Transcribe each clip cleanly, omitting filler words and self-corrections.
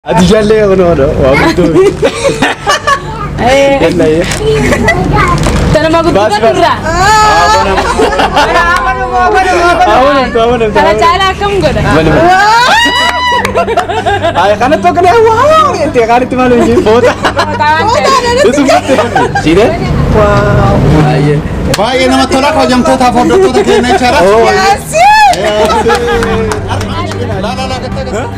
Ati jallee kun waa guddoo. Kenna. Tanuma Baas, gurguddatu baas. irraa. Amanamtu. Kana caalaa akkam godha? Ay, kanatti tokko waa jettee kaanitti maal hojii foota. Isu futte. Siidee? Waaw. Baay'ee namatti tola kabajamtootaaf hordoftoota keenya jechaadha. Laa laa laa gattaa gattaa.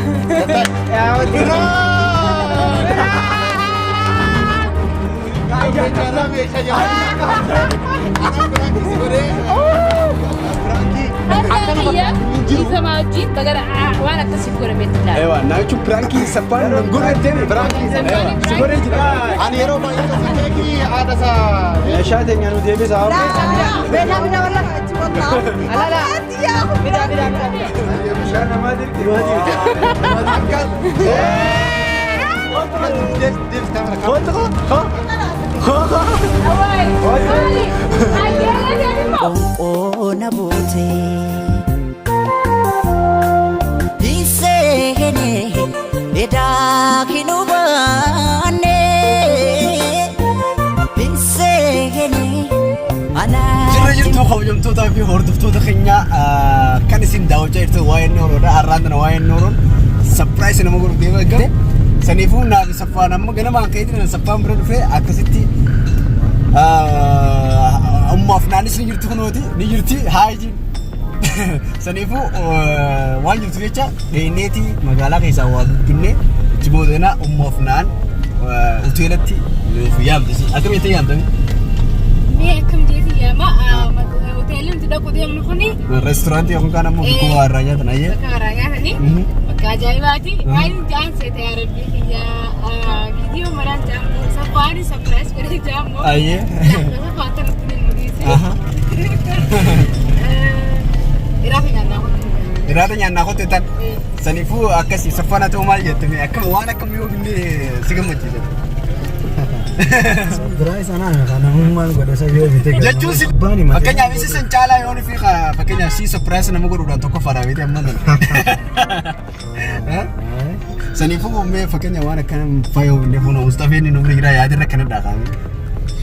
Waan akkasiif godhametti ilaala. Ewa, namichi piraankii saffaan nan godhattee piraankii si godhee jira. Ani yeroo baay'ee gosa keekii haadha isaa Meeshaa teenya nu deebisaa. Bishaan namaa dirqi. Qoonqoona buute Hinseenee edaa hin hubanne Hinseenee anaa. Jirra jirtu kabajamtootaa fi hordoftoota keenya kan isin daawwachaa jirtu waa'ee Nooroodha. Har'aan tana waa'ee Nooroon surprise nama godhu deema eegale. Saniifuu naaf saffaan amma ganamaan ka'eetiin saffaan bira dhufee akkasitti ammaaf naanis ni jirti kunooti ni jirti haayijiin. Saniifuu waan jirtu jecha dheeneetii magaalaa keessaa waa dubbinnee itti boodana ummaaf naan hoteelatti nuuf yaamtisi. Akkam jettee yaamtame? Mee akkam jeeti yaama hoteelli nuti dhaqu deemnu kuni Reestooraantii yookaan kaan ammoo bakka waa irraa nyaatan ayyee. bakka garaa nyaatanii bakka ajaa'ibaati. Waan jaan seete yaa rabbii kiyyaa viidiyoo maraan jaan saffaan surprise godhee jaammoo. Ayyee. Saffaan tanatti ni mul'ise. Iraafa nyaannaa kottu. Irraata nyaannaa kottu tan. Saniifuu akkasii saffaan haa ta'u maal jette mee akkam waan akkam yoo binne si gammachiisa. Biraa isa naan kan namummaan godhe isa yoo bite Jechuun si fakkeenyaaf isi san caalaa yoo fi fakkeenyaaf si surprise nama godhuudhaan tokkoffaadha beekte amma tana. Saniifuu mee fakkeenya waan akkana faayoo binne fuuna Mustafeen inni umrii jira yaadirra akkana dhaaqame.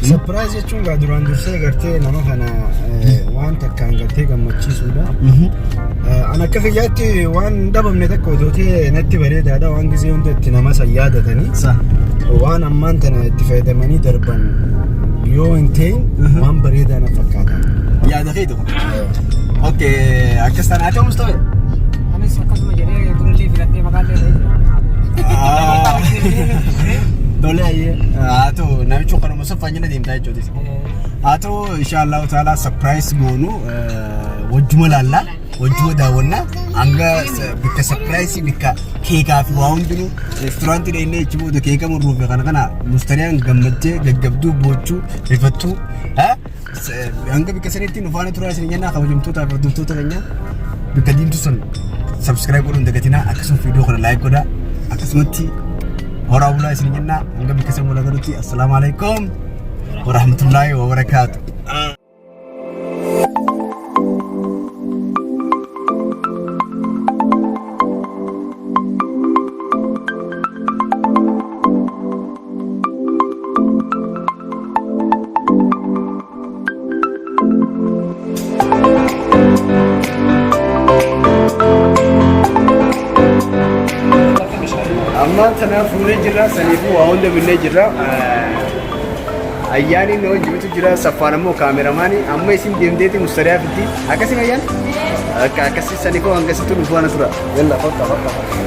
Surprise jechuun gaa duraan dursee gartee nama kana waan takkaan gartee gammachiisuudha. An akka kiyyaatti waan dhabamne takka otoo ta'e natti bareedaadha waan gisee hunda itti nama san yaadatanii waan ammaan tana itti fayyadamanii darban yoo hin ta'in waan bareedaa na fakkaata. Yaada kee tokko. Okay, akkas taana haa ta'u Mustafee. Anis akkasuma jedhee durallee filadhee maqaallee Tole ayyee. Haa ta'u namichi kanuma saffaan jala deemtaa jechuutis. Haa ta'u inshaallahu ta'ala surprise goonu wajjuma laallaa wajjuma daawwannaa hanga bikka surprise bikka keekaa fi waa hundinuu reestooraantii dhaqnee achi booda keeka murruu fi kana kana mustariyaan gammaddee gaggabduu boochuu rifattuu hanga bikka sanitti nu faana turaa isin jennaa kabajamtootaa fi hordoftoota keenya bikka diimtuu sun subscribe godhuun dagatinaa akkasuma viidiyoo kana like godhaa akkasumatti horaa bulaa isin jennaa hanga bikka san wal agarutti assalaamu alaikum warahmatullaahi wabarakaatu. Amma tana fuunee jirra saniifuu waa hunda binnee jirra. Ayyaaniin na wajjibitu jira saffaan ammoo kaameramaanii amma isin deemteeti mustariyaa fiddi akkasii ayyaan akka akkasii saniifuu hangasitti nu faana tura. Yalla bakka bakka bakka.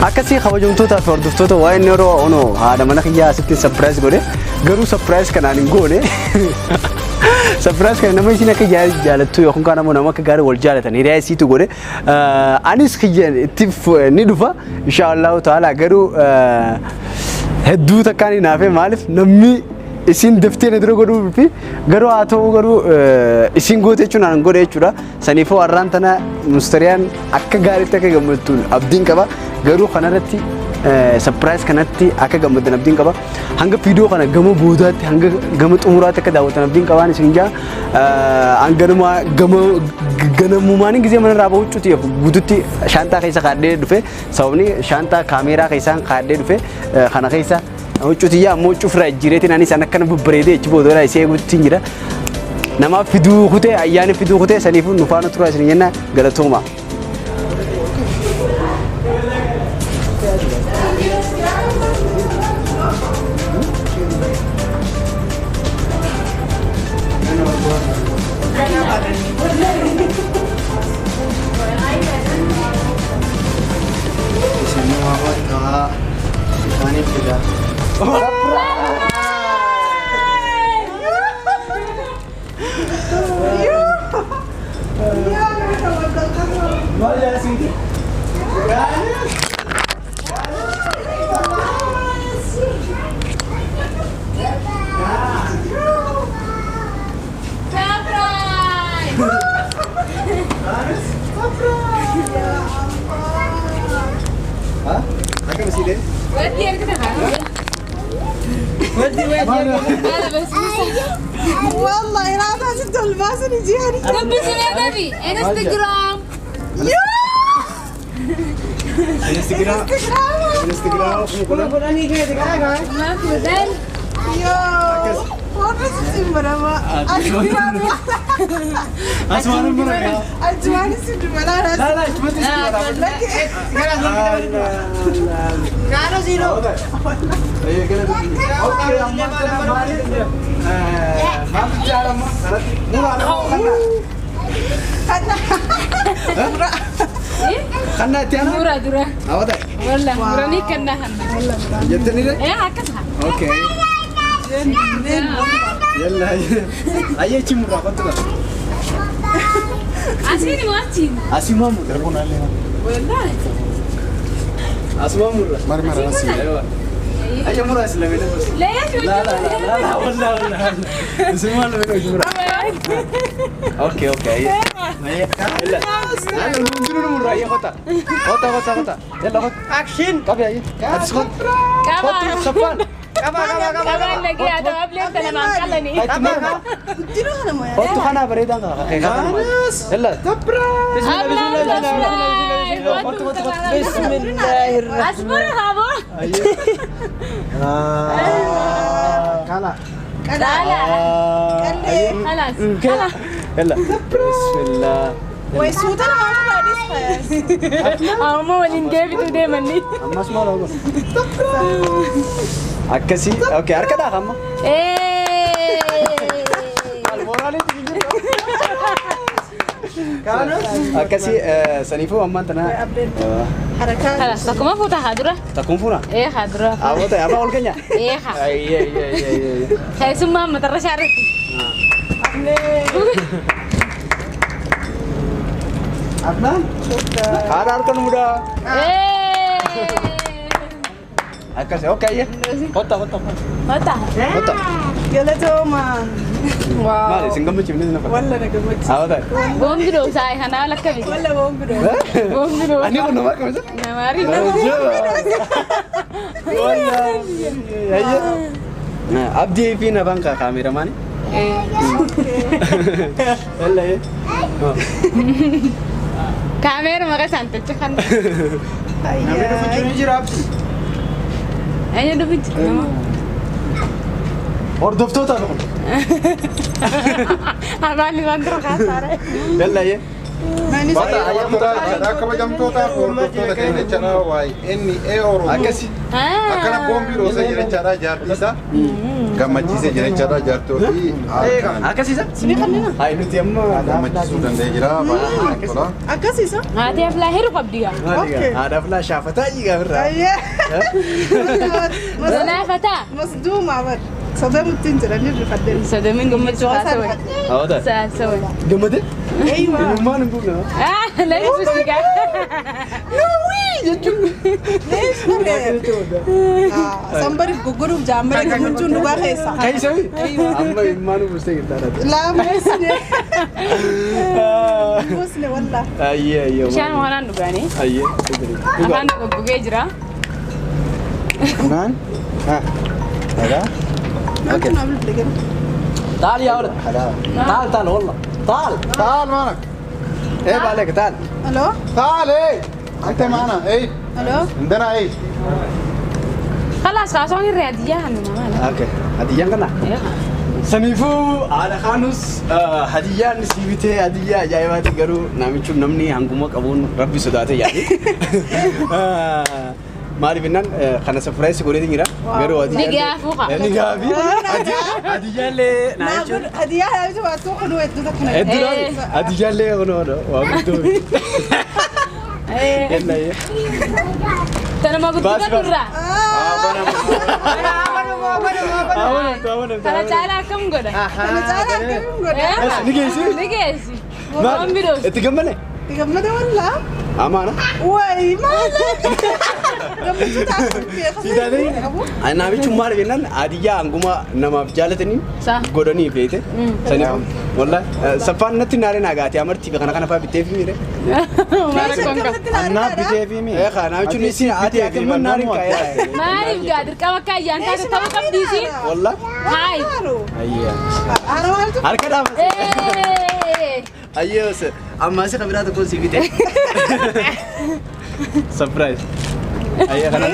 Akkasii kabajamtootaa fi hordoftoota waa'ee yeroo ono haadha mana kiyyaa asitti surprise godhe, garuu surprise kanaan hin goone. Surprise kana nama isiin akka jaalattu yookaan kaan ammoo nama akka gaarii wal jaalatan hiriyaa isiitu godhe. Anis kiyya itti ni dhufa inshaallahu ta'ala, garuu hedduu takkaan hin hafe. Maaliif namni isin daftee na dura godhuu fi garuu haa ta'u, garuu isin goote jechuun an godhe jechuudha. Saniifuu har'aan tana mustariyaan akka gaariitti akka gammadtuun abdiin qaba. Garuu kanarratti surprise kanatti akka gammaddan abdiin qaba. Hanga viidiyoo kana gama boodaatti, hanga gama xumuraatti akka daawwatan abdiin qabaan isin jaa. Hanganuma gama ganamumaan gisee mana irraa bahu cuti guututti shaantaa keessa kaadhee dhufe. Sababni shaantaa kaameeraa keessaan kaadhee dhufe kana keessa huccutiyyaa ammoo cufra jireetiin anis an akkana babbareedee achi booda isee eeguutti jira. Namaaf fiduu kutee, ayyaana fiduu kutee, saniifuu nu faana turaa isin jenna, galatooma. Isin waa hodhaa isaaniif fida. Surprise! Akkam isiilee? Waddi argita haa? هذا بس. والله لا شفت الباسل يجيني. دبسوا يا بيبي انستغرام. Instagram. Instagram. ما في بدل. يو Asumaan mura. Ajumaan isin dubalaa. La la, achumatti isin mura. Kaano sino? Okay, amma kana maali? Maaltu jaalama? Mura kana. Kanna itti aanaa? Mura dura. Hawwata. Walla muranii kennaa hanna. Jettanii ree? Ee, akkasuma. Okay. Yalla. Ayyee, achi murraa kottu qaba. Asiin moo achiin? Asumaa murra. Wallaahi. Asumaa murra. Marmara asii. Ayyee, mura as lameen. Leesh. La la la la la, wallah wallah. Isumaa lameen hojii mura. Okay, ayyee. Ayyee. Yalla. Ayyee, hundinuu murra, ayyee, kota. Kota kota kota. Yalla kota. Action! Qabi, ayyee. Atis kota. Qaba. Kottu saffaan. Qaba qaba qaba. Qabaan nagee haa ta'u ableen tana maan qalanii. Guddina kana moo? Kottu kana bareedaan qaba. Yalla. Kottu kottu kottu. Bismillahirrahmanirrahim. Asbura haabo. Kala. Dala. خلاص. Yalla. Bismillah. Way suuta namaa fudhaadhis fayyas. Amma waliin deebitu deemanii. Ammas maal hago? Akkasii. Okay, harka dhaaf amma. Mooraaliitti hin jiru. Akkasii saniifuu ammaan tana. Harakaa. خلاص, takkuma fuuta haa dura. Takkuun fuuna? Ee, haa dura. Hawwata abbaa ol keenya. Ee, haa. Ayyee ayyee ayyee. Keessummaa matarra irratti. Afnaan? Haadha harka nu mudaa. Akkasii, okay, ayyee. Kottaa kottaa. Kottaa. Kottaa. Galatooma. Maali isin gammachiifne na fakkaata? Walla na gammachiisa. Hawwata. Boombi dhoofsaa kanaa lakkabe. Walla boombi dhoofsa. Boombi dhoofsaa. Ani kun nama akkamisa? Namaari. Ayyee. Abdii fi nabaan kaameeramaani. Yalla ayyee. Kaameera maqaa isaan tolche kan. Namni dhufu jiru jira, Abdii. Eenyu dhufu jira nama? Hordoftoota kun. Afaan isaan dura kaasaara. Yalla ayyee. Kabajamtoota hordoftoota keenya jechaadha, waa'ee inni ee Oromoo. Akkasi. Akkana boombii dhoosa jira jechaadha jaartii isaa. Gammachiisee jira jechaadha jaartii ofii haala kanaan. Akkasiisa? Hayi nuti amma Gammachiisuu danda'ee jira. Baay'ee namatti tola. Akkasiisa? Haati aflaa heeru qabdi gaa. Haadha filaa shaafataa jigaa birraa. Ayyee. Zanaafataa. Masduuma bar. Sodamuttiin jedhanii rifadde. Sodamin gammachuu haasawwan. Hawwata. Saasawwan. Gammade? Eeywa. Ilmaan hin buufne. Ah, lagi susti gaa. Sanbariif goggoruuf jaammalee gammachuun dhugaa keessa. Kaysami? Amma ilmaan buustee jirta. Laa buusne. Buusne wallaa. Ayyee ayyee. Bishaan waanaan dhugaanii. Ayyee. Afaan goggogee jira. Naan? Ah. Dhagaa? Maaltu naa bilbile gara? تعال يا ولد تعال تعال والله تعال تعال معنا. عيب عليك تعال. Aloo? تعال ايه انت معنا ايه Aloo? عندنا ايه خلاص haasawwan irra hadiyyaa hannu maala. Okay hadiyyaan kana saniifuu haadha kaanus hadiyyaan sii bitee hadiyyaa ajaa'ibaati garuu namichi namni hanguma qabuun rabbi sodaate yaade. Maaliif jennaan kana surprise godheetiin jira garuu Ni gaafuu qaba. Ni gaafi. Hadiyyaallee naa Naa jechuun. godhu hadiyyaa yaabtu baattuu kunuu hedduu takka na Hedduu hadiyyaallee kunoo waa guddoo. Kenna. Tanuma gurguddaa durraa. Kana caalaa akkam godha? Kana caalaa akkamiin godha? Ni geessi? Ni geessi. Waan biroos. Itti gammane? Itti gammada wallaa. Amaana. Wayi maala? Gammachuu taasisu beekaa. Namichi maal jennaan hadiyyaa hanguma namaaf jaalatanii Sa. godhanii feete. Saniif wallah saffaan natti naaree naa gaatee amartii kana kana fa'aa bitee fi miire. Maal rakkoon qabu? Annaaf bitee fi mi? Ee kana jechuun isin ati akkamiin naareen kaa'ee. Maaliif gaa dirqama akka ayyaan taate ta'uu qabdiisi? Wallah. Hayi. Ayyaa. Haara maaltu? Harka dhaabas. Ee. Ayyoo amma asi kabiraa tokkoon si bite. Surprise. Ayyaa kana.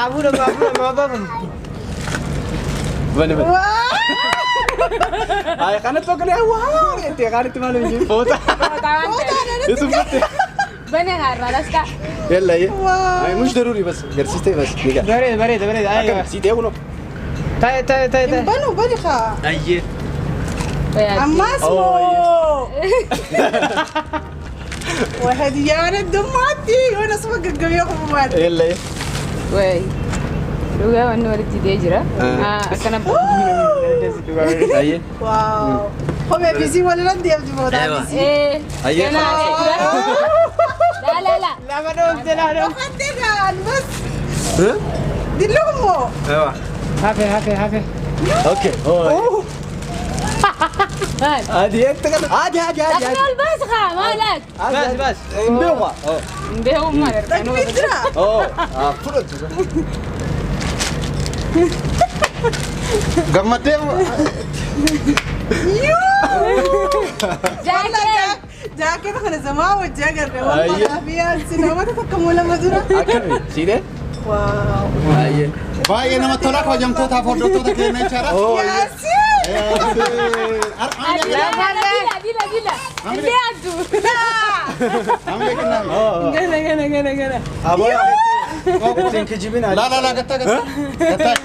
Abuudha abuudha maabaaban. Bani bani. Ay kana tokko ne waa jettee kaanitti maal hin jiru foota. Itu fitte. Bane har'a lasqa. يلا ايه هاي مش ضروري بس قرسيتي بس نقع Bareeda bareeda bareeda. Aywa. سيتي كنو Taa'e taa'e taa'e taa'e. Banu bani kaa. ايه Ammas moo? Wahadiyyaan addummaatti yoo nasuma gaggabee qofa يلا ايه Wayi. Dhugaa wanni walitti hidhee jira. Akkana ايه Waaw. Kophee bisii walirra deemti booda bisii. Ee. Ayyee. La la la. Lama dhoofte lama dhoofte. Dhokattee kaan bas. Dilluun moo? ايوه Hafe hafe hafe. اوكي اوه عادي انت عادي عادي عادي Dhaqni ol baas kaa maalaat? Baas baas. امبيوغا Beeku maal Takbii jira. اوه فرت Gammaddee Jaakee. Jaaketa kana zamaa wajji agarre wallahi fi namoota takka moo lama dura. akkami siidee Waaw. baay'ee baay'ee namatti tola kabajamtootaaf hordoftoota keenya jechaadha. Yaasi. Dila dila dila. Illee addu. Gana gana gana gana. Aboo ittiin kijibin La la la gattaa gattaa. Gattaa.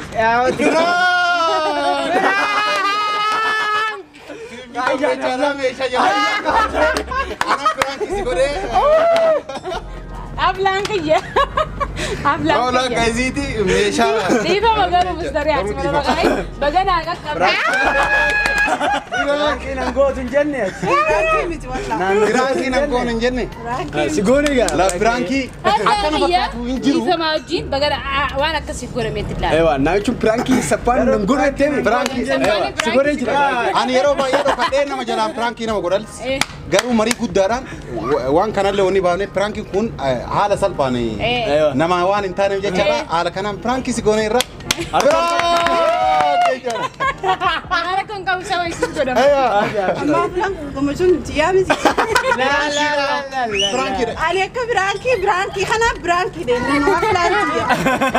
Jechaadha meeshaa jala. Ana piraankii si godhee. Aflaan kiyya. Aflaan Oola kiyya. gaziiti meeshaa. Dhiifama garuu mustariyaati mana maqaa baganaa qaqqabna. Piraankiin hangootu hin jenne achi. Piraankii miti wallahi. Piraankii nan goone hin jenne. si goone egaa La piraankii Aflaan akkana kiyya fakkaatu hin jiru. dhiifama wajjin bagana waan akkasiif godhameetti ilaala. Ewa, na jechuun piraankii saffaan nan godhe jettee Piraankii. si godhee jira. Ani yeroo baay'ee dhokadhee nama jalaan piraankii nama godhal. Garuu marii guddaadhaan waan kanallee wanni baafne piraankiin kun haala salphaan Ewa. nama waan hin taaneef jechaadha. Haala kanaan piraankii si goone irra. Piraank jechaadha. Haala kan qabu saba isin godhama. Amma aflaan gammachuun tiyyaa miti. La la la la la. Piraankiidha. Ani akka piraankii piraankii kanaaf piraankii deemu aflaan tiyyaa.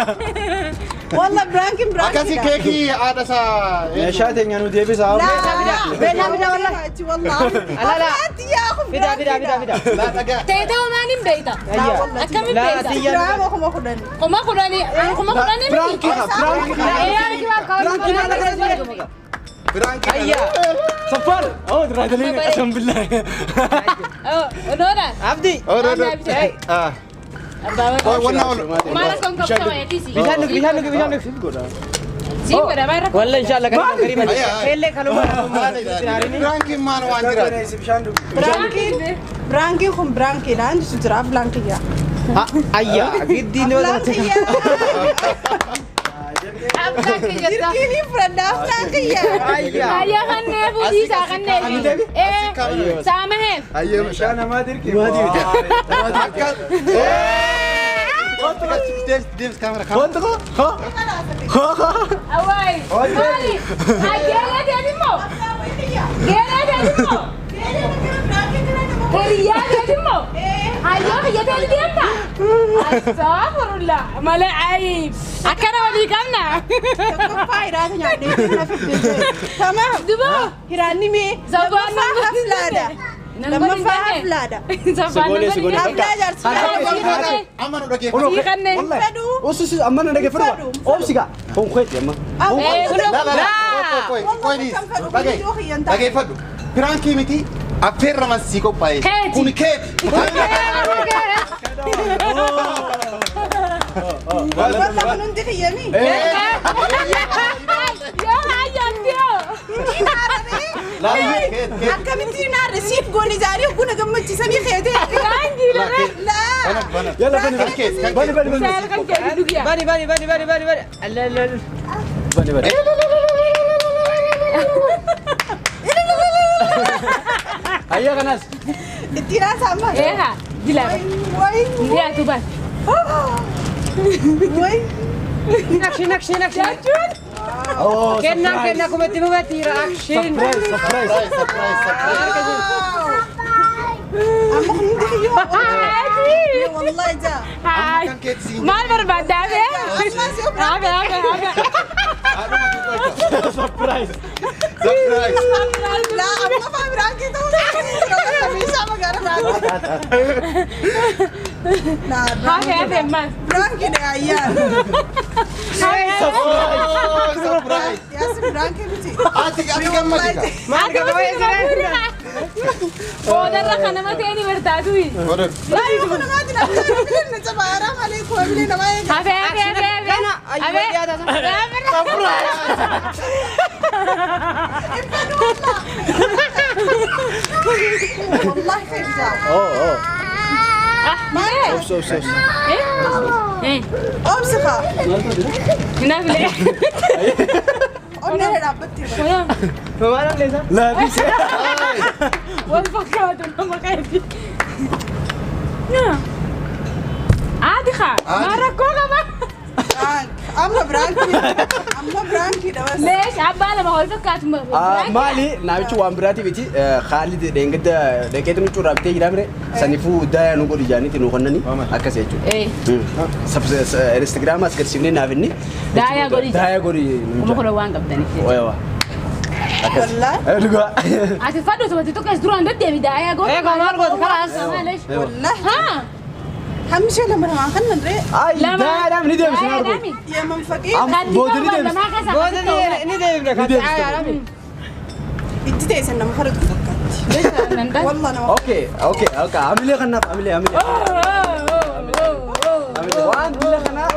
Wallah prankiin Akkasii prankiidha. Keekii haadha isaa. Meeshaa teenya nu deebisaa. Meeshaa fidaa wallah. Wallah. Alala. Ati yaa kun Fida fida fida fida. Laa dhagaa. Teetoo maaliin beekta? Ayya. Akkamiin Laa beekta? tiyya. Giraama 10,000. 10,000 10,000 miti. Prankii prankii. Prankii maal akka Prankii. Ayya. Safar. Oh, raadaliin qasam billahi. Noona. Abdi. Oh, no, no. Ah. Abbaa Wanna ol. Maal akkam qabxama yeetisi. Bishaan dhugi bishaan dhugi bishaan dhugi. Sii godha maal rakkoo. Wallah inshallah kan garima. Ayya. Kellee kaluma. Prankiin maal waan jiraatu? Bishaan dhugi. Prankiin prankiin kun prankiidha. Anjisu jira aflaan kiyya. Ayya. Giddi ni Aflaan kiyya. Abbaa kiyya. Dirqiin fudhadha aflaan kiyya. Ayya. Ayyaa kannee fuudhii isaa kannee. Ee saamaheef. Ayyee. Meeshaa namaa dirqii. Akka. Deebis deebis kaamera kaamera. Wanti ko? Ko? Ko? Awaay. Maali? Geelee ta'an immoo. Geelee ta'an immoo. Hiriyaa ta'an immoo. Hayyoo kiyya ta'an deemta. Astaghfirullah. Malee ayib. Akkana walii qabna. Tokkoffaa hiraata nyaadhee na fidde. Tamaam. Duboo. Hiraanni mee. Zabaan Lammaffaa haflaadha. Lammaffaa haflaadha. Zabaan Sigoolee. Haflaa jaarsi. Amma nu dhageeffatu. Sii kanneen. Fedhu. Osu si amma na dhaggeeffadhu. Oobsi gaa. Konkooti amma. Laa. Qoy qoy dhiis. Dhaga'i. Dhageeffadhu. Prankii miti affeerraman sii qophaa'e. Keeti. Kun keeti. Wallah kun hundi kiyyami. Yoo hayyaatti yoo. Laa keeti keeti. Akkamittiin naarre siif goone jaanii hogguna gammachiisanii keetee. Gaanjiirra. Laa. Bana bana. Yalla bani Kan keeti kan bani keeti. bani bani. Saal kan keeti dhugiya. Bani bani bani bani bani bani. Allah Allah. Bani bani. Ayyaa kanas. Ittiin haasa'an Eeha. Jilaa. Wayi. Dhiyaatu bas. Wayi. Action action action. Oh, Kennaan kennaa kuma itti fufatti action. Surprise, surprise. Surprise surprise. Amma kun hundi kiyyoo. Wallahi jaa. Haay. Kan keeti siin. Maal barbaaddaa bee? Hafe hafe hafe. Surprise. Surprise. Laa amma faa prankii ta'uu danda'a. Meeshaa magaalaa prankii. Laa Hafe hafe maal? prankiidha ayyaan. Oh, surprise. Yaasi prankii miti. Ati ati gammadi ka. Maal qaba wayii Boodarra kan nama ta'e ni bartaatu. Godhan. Laa yoo kun namaatti namni na cabaaraa malee kuwa namaa eega. Hafe hafe hafe hafe. Kana Hafe. ayyuu Hafe. Wallahi khayr jaa. Oh, oh. Maal? Obsi obsi obsi. Eh. Oomsiqa. Naaflee. Onnee dhaabbatti. Maal leesa? Laafis. Wal fakkaatu nama keeti. Aadi haa. Maal rakkoo qaba? Prank. Amma prankii. Amma prankiidha bas. Leesh abbaa lama wal fakkaatu. Maali namichi waan biraati miti Khaalid dheengadda dhaqeetu nu cuurraa bitee jira mire saniifuu daaya nu godhu jaaniiti nu kennani akkas jechuudha. Eh. Instagram as garsiifnee naaf inni. Daayaa godhi. Daayaa godhi. 10,000 waan qabdaniif. Wayiwa. Akkas. Wallahi. Dhugaa. Ati fadhu tumatti tokko as duraan deddeebi daayaa godhi. Eh, maal gootu kalaas. Maalesh. Wallahi. Haa. Hammi lama namaa kan nan ree. Ay daayaadhaaf ni deebisna argu. Yeman faqii. Booda ni deebisna. Booda ni deebifna kan Ni Itti teessan nama faradu fakkaatti. Wallah nama. Okay okay okay amilee kanaaf amilee amilee. Amilee waan dila kanaa.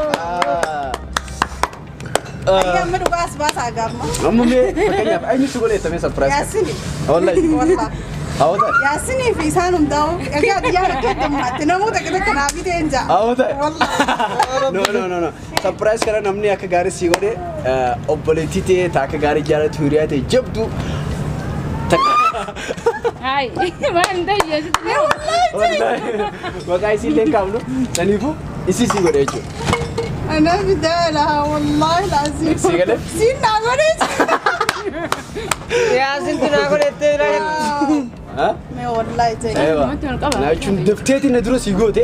Ayyaa amma dhugaa as baasaa gaamma. Amma mee fakkeenyaaf eenyu si godheettamee surprise. Yaasini. Wallahi. Wallah. Hawwata. Yaasinii fi isaan hundaa'u egaa biyyaa rakkoo heddummaatti namoota akka takka naa bitee hin jaa. Hawwata. Wallah. No no no no. Surprise kana namni akka gaarii si godhe obboleettii ta'e ta akka gaarii jaalatu hiriyaa ta'e jabdu. Hai. Maal hin ta'e jechuudha. Wallahi. Maqaa isii illee hin kaafnu. Saniifuu isii si godhe jechuudha. أنا بدالها والله العظيم. Si galee? سينا godhe. Yaasin tunaa godhettee Ha? Mee wallahi ta'e. Eewa. Namatti ol qaba. Na jechuun dafteetii na dura si goote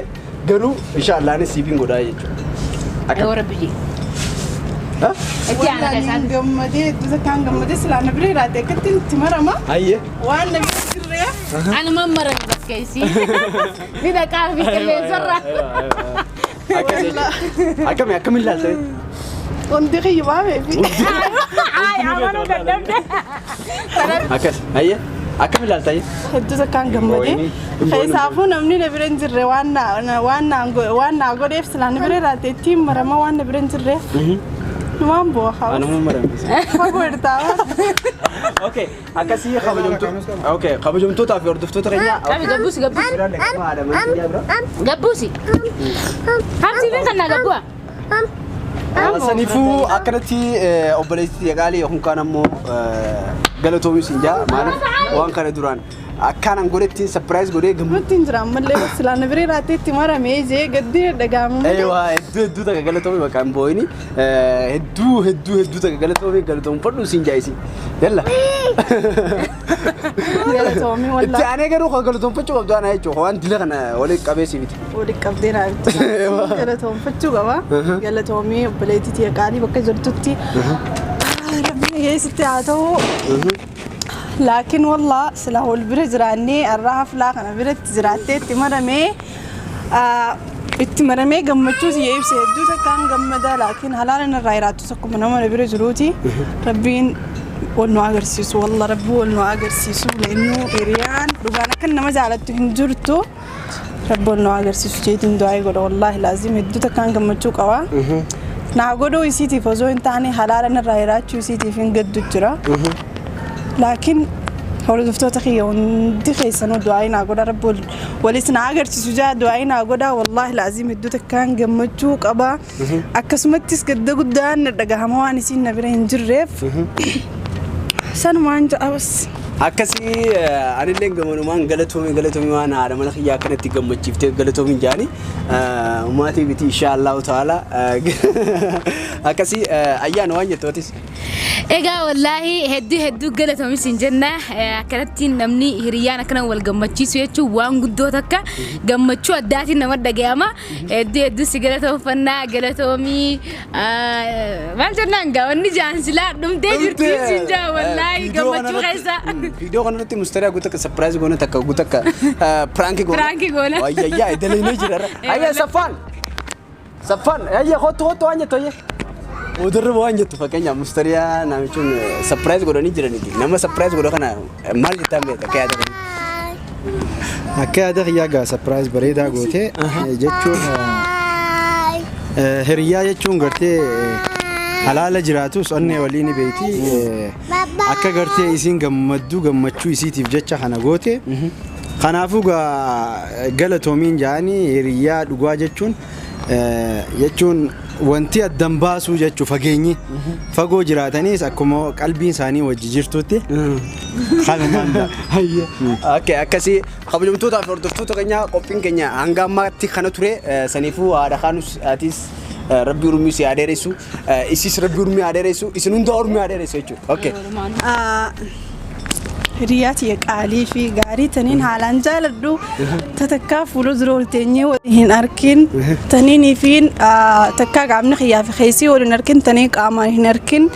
garuu inshaallah anis siif hin godhaa jechuudha. Akka Warra biyyi. Itti aana Wallaan keessaa. hin gammadee hedduu takkaan gammadee silaa na bira jiraate akkatti itti marama. Hayyee. Waan na bira jirreef. Anuma marame bakka isii. Ni dhaqaa fi qilleensarra. Akkami akkamiin ilaalta? Hundi kiyyumaa beefi. Ay, amanuu dadhabde. Akkas. Hayyee. Akkamiin ilaalta? Hayyee. Hedduu takkaan gammadee. Keessaafuu namni na bira hin jirre waan na waan na waan na godheef silaa na bira jiraate ittiin marama waan na bira hin jirreef. Numaan bu'a haa. Anuma marame. Fagoo irtaa. Okay. Akkasii kabajamtoota. Okay. Kabajamtootaa fi hordoftoota keenya. Qabi gabbuusi gabbuusi. Gabbuusi. Hamsi fi kan na gabbu'a. Saniifuu akkanatti obboleessi qaalii yookaan ammoo galatoomis hin jaa maaliif waan kana duraan akkaan godhetti surprise godhee gammachuu. Nutti hin jira ammallee silaa na bira jiraate itti maramee jee gaddi dhaga'amu malee. Eeyyuu hedduu hedduu takka galatoomii maqaan hin boo'ini hedduu hedduu hedduu takka galatoomii galatoomfadhu siin jaayisi. Yalla. Galatoomii Itti wallaahi. aanee garuu kan galatoomfachuu qabdu ana jechuudha waan dila kana waliin qabeessi miti. Waliin qabdee naa bitti. Galatoomfachuu qaba. Galatoomii obboleettii tiyya qaalii bakka jirtutti. Rabbi nageessitti haa ta'u. Laakiin wallaa silaa wal bira jiraannee har'a haflaa kana biratti jiraattee itti maramee gammachuu siyya ibsa hedduu takkaan gammada laakiin halaala irraa jiraattu tokkuma nama na bira jiruuti. Rabbiin wal nu agarsiisu walla rabbi wal nu agarsiisu leennu hiriyaan dhugaan akka nama jaalattu hin jirtu. Rabbi wal nu agarsiisu jeetiin du'aa godha wallaahi laazim hedduu takkaan gammachuu qaba. Naa godhuu isiitiif osoo hin taane halaala irraa jiraachuu isiitiif hin gaddu jira. Laakiin hordoftoota kiyya hundi keessanuu du'aa naa godha rabbi walis naa agarsiisu jaa du'aa naa godha wallaahi laazim hedduu takkaan gammachuu qaba. Akkasumattis gadda guddaan na dhagahama waan isiin na bira hin jirreef. Sanumaan ja'a bas. Akkasii anillee gamanumaan galatoomii galatoomii waan haadha mana kiyyaa akkanatti gammachiiftee galatoomiin jaani maatii miti insha Allahu ta'ala akkasii ayyaana waan jettootis. Egaa wallaahi hedduu hedduu galatoomis hin jenna. Akkanatti namni hiriyyaan akkana wal gammachiisu jechuun waan guddoo takka gammachuu addaatiin nama dhaga'ama. Hedduu hedduu si galatoomfannaa galatoomii maal jennaan gaa wanni jaan silaa dhumtee jirti siin jaa wallaahi gammachuu keessa. Viidiyoo kanarratti mustariyaa guutuu akka surprise goona takka guutuu akka prank goona. Prank goona. Wayyayyaa idalee jira. Ayyaa Saffaan. Saffaan ayyaa kottu kottu waan jettu ayyaa. Mootorri waan jettu fakkeenyaaf mustariyaa namichuun surprise godhanii jiraniiti. Nama surprise godhu kana maal jettaan beekta akka yaada kana? Akka yaada kiyyaa gaa surprise bareedaa goote jechuun hiriyyaa jechuun gartee halaala jiraatus onnee walii ni beeyti. Akka gartee isiin gammadduu gammachuu isiitiif jecha kana goote. Kanaafuu gaa galatoomiin jaanii hiriyyaa dhugaa jechuun jechuun wanti addan baasuu jechuu fageenyi fagoo jiraataniis akkuma qalbiin isaanii wajji jirtutti kanumaan ta'a. Okay, akkasii kabajamtootaa fi hordoftoota keenya qophiin keenya hanga ammaatti kana ture saniifuu haadha kaanus atis rabbi urmii si haa dheeressu isis rabbi urmii haa dheeressu isin hunda urmii haa dheeressu jechuudha. Okay. Hiriyaa tiyya qaalii fi gaarii taniin haalaan jaaladhu tatakkaa fuula dura ol teenyee waliin hin arkin taniinii fi takkaa qaamni kiyyaa fi keessii waliin arkin tanii qaamaan hin arkin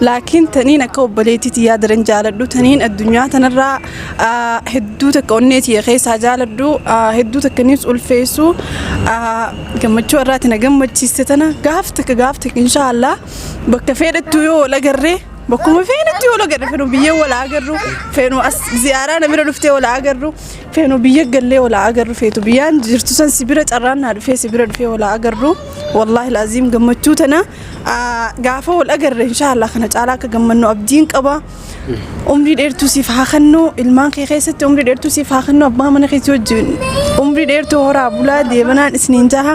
laakiin taniin akka obboleettii tiyyaa daran jaaladhu taniin addunyaa tanarraa hedduu takka onnee tiyya keessaa jaaladhu hedduu takka ulfeessu gammachuu irraati na gammachiiste tana gaaf takka gaaf takka inshaallah bakka fedhattu yoo wal agarree bakkuma feenetti wal agarre feenu biyya wal agarru feenu as ziyaaraa na bira dhuftee wal agarru feenu biyya gallee wal agarru feetu biyyaan jirtu san si bira carraan naa dhufee si bira dhufee wal agarru wallaahi laaziim gammachuu tana gaafa wal agarre inshaallah kana caalaa akka gammannu abdiin qaba. Umrii dheertuu siif haa kennu ilmaan kee keessatti umrii dheertuu siif haa kennu abbaa mana keetii wajjin umrii dheertuu horaa bulaa deebanaan isiniin jaha.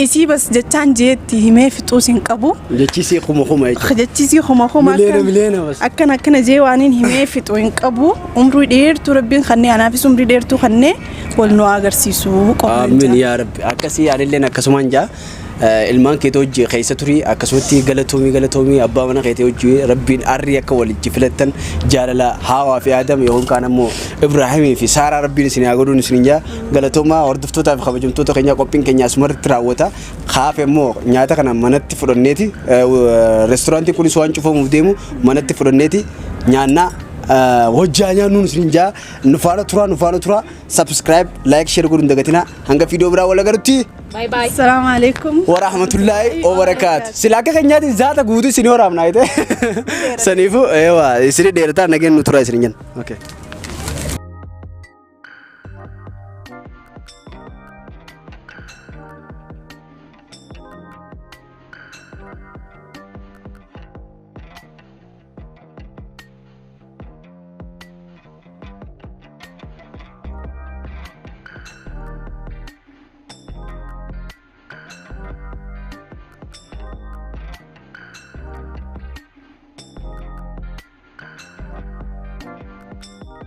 Isii bas jechaan jeetti himee fixuus hin qabu. Jechisii kuma kuma jechuudha. Jechisii kuma kuma Miliyoona miliyoona bas. akkana akkana jee waan hin himee fixu hin qabu. Umrii dheertuu rabbiin kannee anaafis umrii dheertuu kannee wal nu agarsiisu qofa. Amiin yaa rabbi. Akkasii anilleen akkasumaan jaa. Ilmaan keetii hojii keessa turii, akkasumatti galatoomii, galatoomii abbaa mana keetii hojii. Rabbiin arrii akka walitti filattan, jaalala Haawaa fi Aadam yookaan kaan ammoo Ibraahimii fi Saaraa Rabbiin isin haa godhuun isin jaa. Galatoomaa hordoftootaa fi kabajamtoota keenya, qophiin keenya asumarratti raawwata. Kaafe immoo nyaata kana manatti fudhanneeti, reestooraantiin kunis waan cufamuuf deemu, manatti fudhanneeti nyaannaa hojjaa nyaannuun isin jaa. Nu faana turaa, nu faana turaa. Subscribe, like, share godhuun dagatinaa. Hanga viidiyoo biraa wal agarutti. Bye bye. Assalaamu alaikum. Warahmatullaahi wabarakaatu. Sila akka keenyaatti zaata guutuu isin waraabnaa jete. Saniifuu eewa isin dheerataa nageen nu tura isin jenna. Okay.